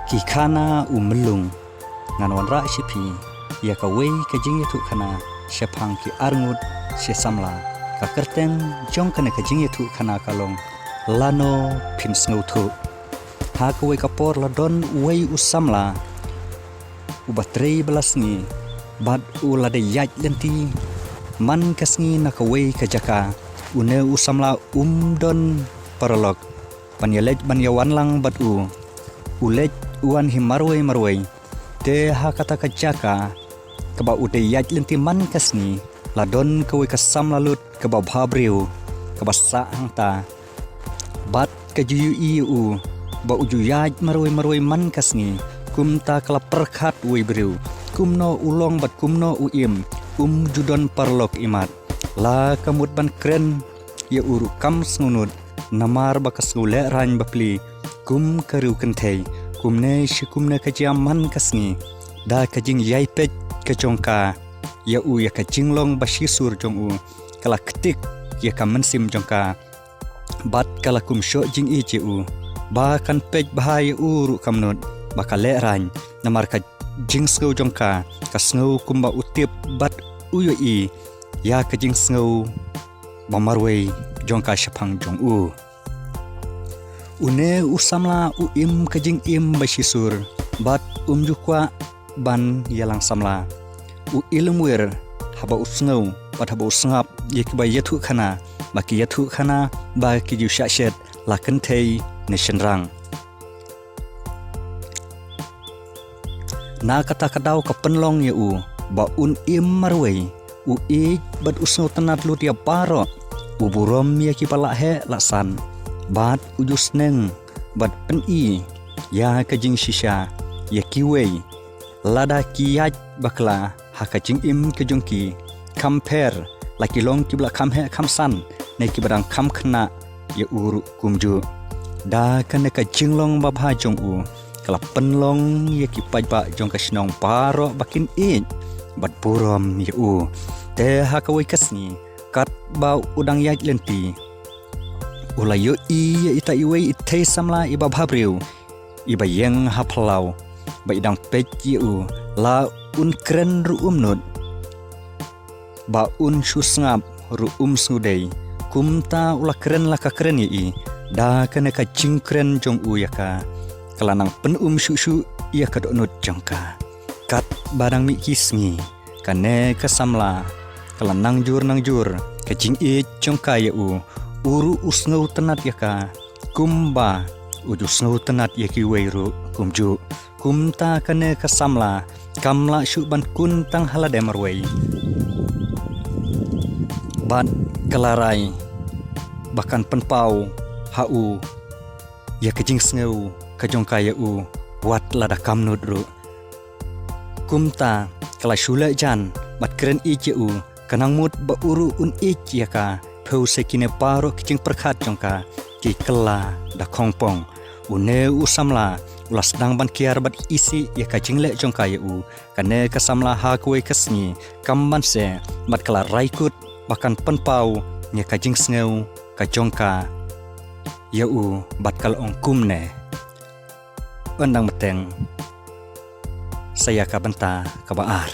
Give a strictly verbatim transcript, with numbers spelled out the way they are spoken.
Ki khana u Myllung. Ngan wanrah sha phi ïa kawei ka jingïathuhkhana shaphang ki arngut shi samla. Ka kyrteng jong kane ka jingïathuhkhana ka long Lano Phin Sngewthuh. Ha kawei ka por la don uwei u samla uba trei ba la sngi bad u la dei ïaid lynti man ka sngi na kawei ka jaka. Une u samla um don paralok ban ïaleit ban ïawan lang bad u. U leit u wan hi marwei marwei. Te ha kata ka jaka kaba u dei ïaid lynti man ka sngi, la don kawei ka samla lut kaba bha briew, kaba sah hangta. Bad ka ju ïohi ïa u ba u ju ïaid marwei marwei man ka sngi. Kumta ka la pyrkhat uwei briew, kumno u long bad kumno u im, um ju don paralok imat. La ka mut ban kren ïa u ruh kam sngewnud, namar ba ka sngew lehraiñ bapli kum ka riew kynthei. Kumne shi kumne ka jia man ka sngi, da ka jingïaipeit ka jong ka ïa u, ïa ka jinglong ba shisur jong u, ka la ktik ïa ka mynsiem jong ka. Bad ka la kum shoh jingïeit ïa u, ba kan peit bha ïa u ruh kam nud ba ka lehraiñ, namar ka jingsngew jong ka, ka sngew kumba u tip bad u ïohi ïa ka jingsngew ba marwei jong ka shaphang jong u. Une u samla u im ka jingim ba shisur bad um ju kwah ban ïalang samla. U i lynwiar haba u sngew bad haba u sngap ïa kiba ïathuhkhana, ba ki ïathuhkhana ba ki ju shah shet, la kynthei ne shynrang. Na kata ka daw ka pynlong ïa u ba un im marwei, u ïeit bad u sngewtynnad lut ïa baroh, u burom ïa kiba la heh la san, bad u ju sneng bad pyni ïa ka jingshisha ïa kiwei, lada ki ïaid bakla ha ka jingim ka jong ki, kham pher la ki long kiba la kham heh kham san ne kiba dang kham khynnah ïa u ruh kumjuh. Da kane ka jinglong babha jong u, ka la pynlong ïa ki paidbah jong ka shnong baroh ba kin ïeit bad burom ïa u. Te ha kawei ka sngi, katba u dang ïaid lynti, u la ïohi ïa ita iwei i thei samla iba bhabriew, iba ïeng ha phyllaw, ba i dang peit ïa u. La un kren ruh um nud, ba un shu sngap ruh um sngewdei. Kumta u la kren la ka kren ïa i. Da kane ka jingkren jong u ïa ka, ka la nang pynum shuh shuh ïa ka dohnud jong ka. Katba dang mih ki sngi, kane ka samla ka la nang jur nang jur ka jingïeit jong ka ïa u. U ruh u sngewtynnad ïa ka kumba u ju sngewtynnad ïa kiwei ruh kumjuh. Kumta kane ka samla kam lah shuh ban kun tang ha lade marwei, bad ka la rai ba kan pynpaw ha u ïa ka jingsngew ka jong ka ïa u, wat lada kam nud ruh. Kumta ka la shu leh jan bad kren ïeit ïa u, ka nang mut ba u ruh un ïeit ïa ka. Phew se kine baroh ki jingpyrkhat jong ka ki kylla da khongpong. Une u samla u la sdang ban kiar bad isih ïa ka jingleh jong ka ïa u. Kane ka samla ha kawei ka sngi kam banse, bad ka la rai kut ba kan pynpaw ïa ka jingsngew ka jong ka ïa u, bad ka la ong kumne. Yn dang bteng sa ïa ka bynta kaba ar.